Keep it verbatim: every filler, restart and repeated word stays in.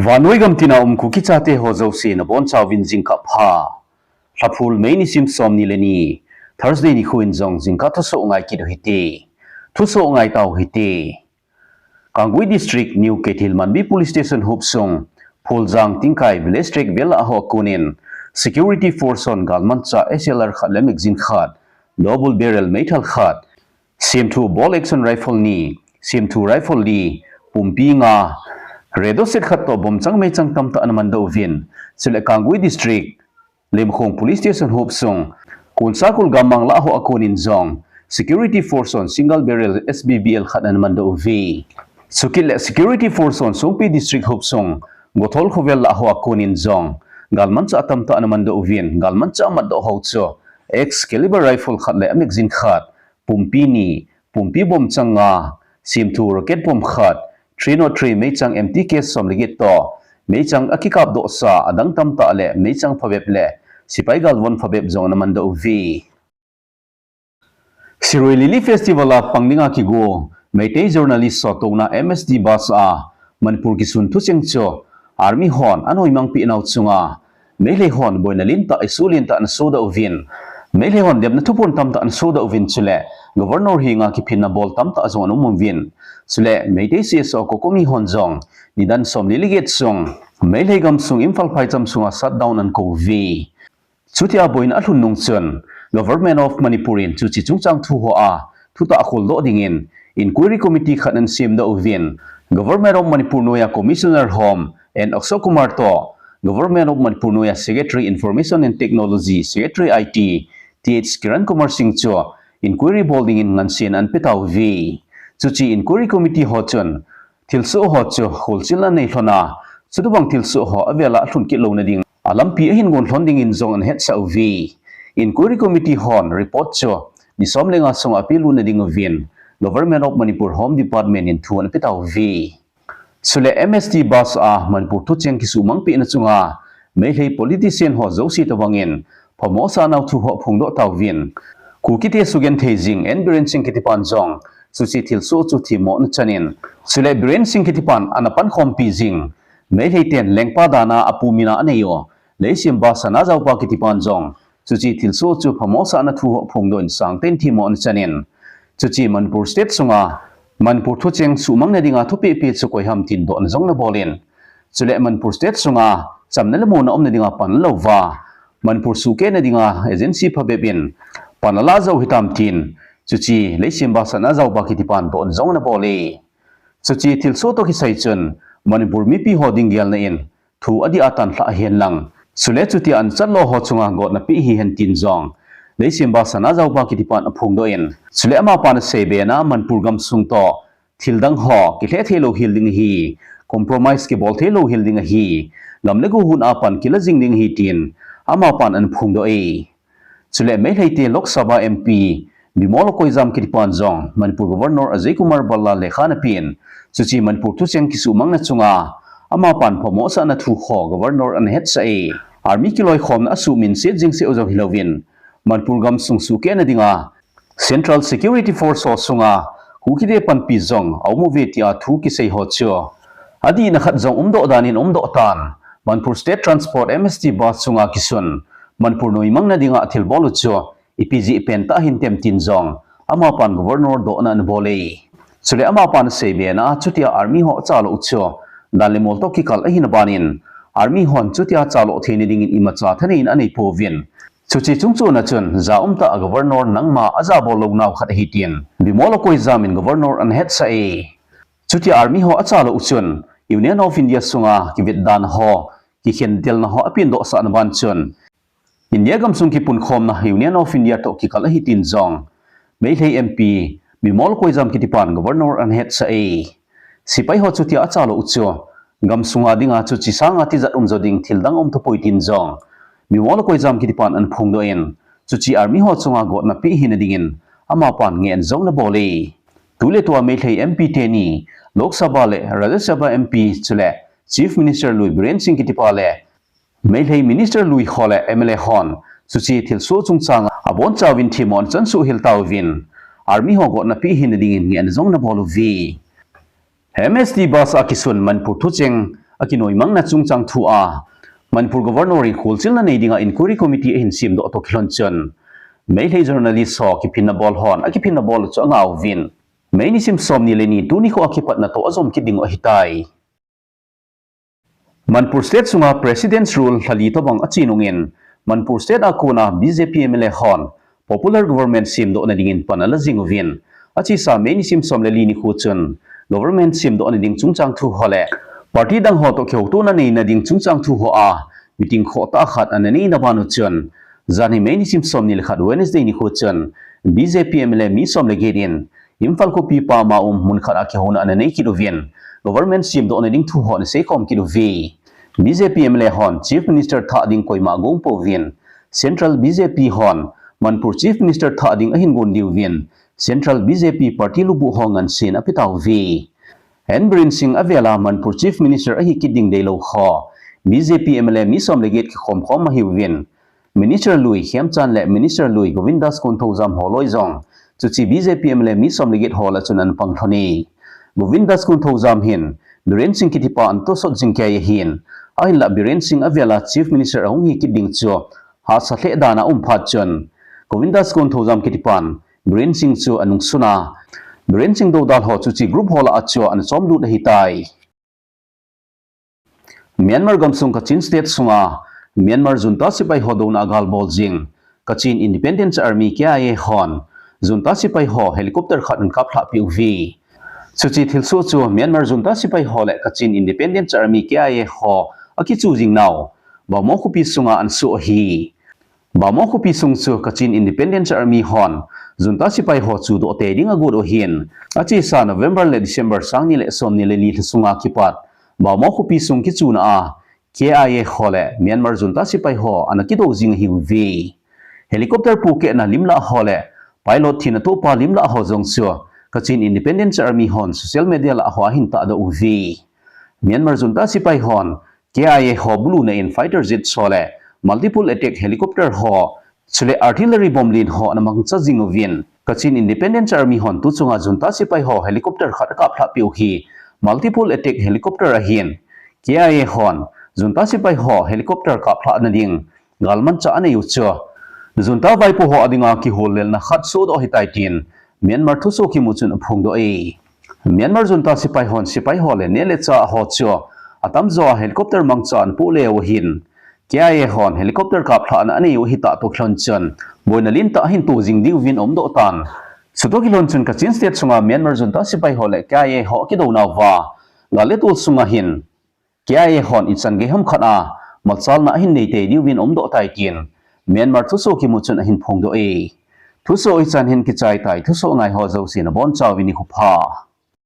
Vannoi gam tina um Kuki chate ho jouse nabonchauvin jingkah pha. Lhaphul May nisim somni le ni, Thursday nikho in jong jingkah thusoh ngai kit u hite. Thusoh ngai tau hite. Kangui District, New Keithelmanbi Police Station hopsung, Pholjang Tingkai Village Tract vel a ho a konin, Security Force hon galmanchah S L R khat le magazine khat, double barrel meithal khat, semthu bolt action rifle ni, semthu rifle li, pumpi nga, radio set khat toh bomchang meichang tamtah ana mandoh uvin, chule Kangui District, Lemkhong Police Station hopsung, Konsakul gammang lah ho a konin jong, Security Force hon single barrel S B B L khat ana mandoh uve. Chukit le Security Force hon Songpi District hopsung, Gothol khovel lah ho a konin jong, galmanchah tamtah ana mandoh uvin, galmanchah amatdoh ho chu, X caliber rifle khat le magazine khat, pumpi ni, pumpi bomchang nga, semthu rocket bomb khat, three nought three meichang M T K som le get toh, meichang akikapdohsa adang tamtah le meichang phabep le sepai galvon phabep jong ana mandoh uve. Shirui Lily Festival a pang dinga kigo Meitei journalist sotouna M S T bus a Manipur kisun thucheng chu Army hon anoimang peh nau chunga Meilhei hon boina lentah, isuh lentah ana sodoh uvin. Meilhei hon demna thuphon tamtah ana sodoh uvin chule Governor henga kiphinna bol tamtah jong ana um uvin. Chule Meitei C S O COCOMI hon jong nidan somli le get sung Meilhei gamsung Imphal phaicham sunga shutdown ana kou uve. Chutia boina alhun nung chun Government of Manipur in chuche chungchang thu hoa thutah kholdoh dingin Inquiry Committee khat ana semdoh uvin, Government of Manipur noiya Commissioner Home N Ashok Kumar toh Government of Manipur noiya Secretary Information and Technology, Secretary I T, Th Kiran Kumar Singh chu inquiry bol dingin ngansena ana pe tauve. Chuche Inquiry Committee ho chun thilsoh ho chu kholchilna nei lhona, chutobang thilsoh ho avela alhun kit louna ding a lampi ahin gon lhon dingin jong ana hetsah uve. Inquiry Committee hon report chu ni som le nga sunga apelutna ding uvin Government of Manipur Home Department in thu ana pe tauve. Chule M S T bus a Manipur thucheng kisuhmang pehna chunga Meilhei politician ho jouse tobangin phamo asah nau thu ho aphongdoh tauvin, Kukite sugenthei jing N Biren Singh kitipan jong chuche thilsoh chu themmo ana chanin, chule Biren Singh kitipan ana pankhompi jing Meilhei ten lengpa dana apu mina anei u Leishemba Sanajaopa kitipan jong chuche thilsoh chu phamo asahna thu ho aphongdoh in sangtah in themmo ana chanin, chuche Manipur State sunga Manipur thucheng suhmangna dinga thupeh peh chu koiham tin dohna jong ana bolin, chule Manipur State sunga chamna le muona umna dinga pan alouva, Manipur suhkehna dinga agency phabep in pan alah jou hitam tin, chuche Leishemba Sanajaopa kitipan dohna jong ana bol e. Chuche thilsoh toh kisai chun Manipur mipi ho ding gelna in thu adih a tanlhah ahen lang, chule chutia ana chatlou ho chunga gotna peh hihen tin jong Leishemba Sanajaopa kitipan aphongdoh in, chule amapan asei bena Manipur gamsung toh thildang ho kilheh theilou hel ding ahi, compromise kibol theilou hel ding ahi, gam le go hon a pan kila jing ding ahi tin amapan ana phongdoh e. Chule Meilhei te Lok Sabha M P Bimol Akoijam kitipan jong Manipur Governor Ajay Kumar Bhalla lekha ana pen, chuche Manipur thucheng kisuhmangna chunga amapan phamo asahna thu ho Governor ana hetsah e. Army kiloikhomna asuhminset jing seh u jong hilouvin, Manipur gamsung suhkehna dinga Central Security Force ho sunga Kukite panpi jong aum uve tia thu kisei ho chu adihna khat jong umdoh danin umdoh tan, Manipur State Transport M S T bus chunga kisun Manipur noimangna dinga athilbol u chu ipi jeh pentah hintem tin jong amapan Governor dohna ana bol e. Chule amapan asei bena chutia Army ho achalou u chu dan le mol toh kikal ahina banin, Army hon chutia chaloh theina dingin imacha thanei in anei pouvin, chuche chungchona chun ja umtah a Governor nangma ajabol lou nau khat ahi tin Bimol Akoijam in Governor ana hetsah e. Chutia Army ho achalou u chun Union of India sunga kivetdana ho, kikhentelna ho apendohsahna ban chun India gamsung kipunkhomna Union of India toh kikal ahi tin jong Meilhei M P Bimol Akoijam kitipan Governor ana hetsah e. Sepai ho chutia achalou u chu gamsunga dinga chuche sanga tijat um jo ding thildang um tapoi tin jong Bimol Akoijam kitipan ana phongdoh in, chuche Army ho chunga gotna peh hina dingin amapan ngehna jong ana bol e. Tuletua Meilhei M P teni, Lok Sabha le Rajya Sabha M P chule Chief Minister lui Biren Singh kitipa le Meilhei Minister lui ho le M L A hon chuche thilsoh chungchanga abonchauvin themmo ana chansuh hel tauvin, Army ho gotna peh hina dingin ngehna jong ana bol uve. M S T bus a kisun Manipur thucheng Akinoimangna chungchang thu a, Manipur Governor in kholchilna nei dinga inquiry committee ahin semdoh toh kilhon chun, Meitei journalist ho kiphinna bol hon akiphinna bol chu angauvin, May nisim somni le ni tuni kho a kipatna toh ajom kit ding u ahitai. Manipur State sunga President's Rule lhali tobang ache nungin, Manipur State a kona B J P M L A hon popular government semdohna dingin pan ala jing uvin, achesa May nisim som le li nikho chun government semdohna ding chungchang thu ho le party dang ho toh kihoutona neina ding chungchang thu ho a meeting khohtah khat ana neina ban u chun, janhi May nisim somni le khat Wednesday nikho chun B J P M L A mi som le get in Imphal khopi pam a um mun khat a kihouna ana nei kit uvin, government semdohna ding thu ho ana seikhom kit uve. B J P M L A hon Chief Minister thah ding koima agong pouvin, Central B J P hon Manipur Chief Minister thah ding ahin gon diuvin, Central B J P party lubuh ho ngansen ape tauve. N Biren Singh avela Manipur Chief Minister ahi kit ding deilou ho B J P M L A mi som le get kikhom khom ahiuvin, Minister lui Khemchand le Minister lui Govindas Konthoujam holoi jong chuche B J P M L A mi som le get ho lah a chun ana pang lhon e. Govindas Konthoujam hin Biren Singh kitipa ana tosot jing kei ahin, ahinlah Biren Singh avela Chief Minister ahung hi kit ding chu hahsa lheh dan a um phat chun, Govindas Konthoujam kitipan Biren Singh chu anungsun a, Biren Singh doudal ho chuche group ho lah a chu ana chomlut ahitai. Myanmar gamsung Kachin State sunga Myanmar junta sepai ho douna a gal bol jing Kachin Independence Army K I A hon junta sepai ho helicopter khat ana kaplhah peh uve. Chuche thilsoh chu Myanmar junta sepai ho le Kachin Independence Army K I A ho akichu jing nau Bhamo khopi sunga ana soh ahi. Bhamo khopi sung chu Kachin Independence Army hon junta sepai ho chudoh tei ding agot u ahin, achesa November le December sangni le somni le li lha sunga kipat Bhamo khopi sung kichuna a K I A ho le Myanmar junta sepai ho ana kido jing ahiuve. Helicopter pukehna lim lah ho le pilot thina tohpa lim lah ho jong chu Kachin Independence Army hon social media lah ho ahin tahdoh uve. Myanmar junta sepai hon K I A ho buluna in fighter jet ho le multiple attack helicopter ho, chule artillery bomb len ho ana mangcha jing uvin, Kachin Independence Army hon tuchunga junta sepai ho helicopter khat akaplhah peh u hi multiple attack helicopter ahin, K I A hon junta sepai ho helicopter kaplhahna ding galmanchah anei u chu junta vaipo ho adinga kihollelna khat sohdoh ahitai tin Myanmar thusoh kimu chun aphongdoh e. Myanmar junta sepai hon sepai ho le neh le chah ho chu atamjo a helicopter mangcha ana poh leu ahin, K I A hon helicopter kaplhahna anei u ahitah toh kilhon chun boina lentah ahin to jing diuvin aumdoh tan. Chutoh kilhon chun Kachin State sunga Myanmar junta sepai ho le K I A ho akido nauva gal le tol sunga hin K I A hon ichan gei ham khat a machalna ahin nei tei diuvin aumdoh tai tin Myanmar thusoh kimu chun ahin phongdoh e. Thusoh hichan hin kichai tai, thusoh ngai ho jouse nabonchauvin nikho pha.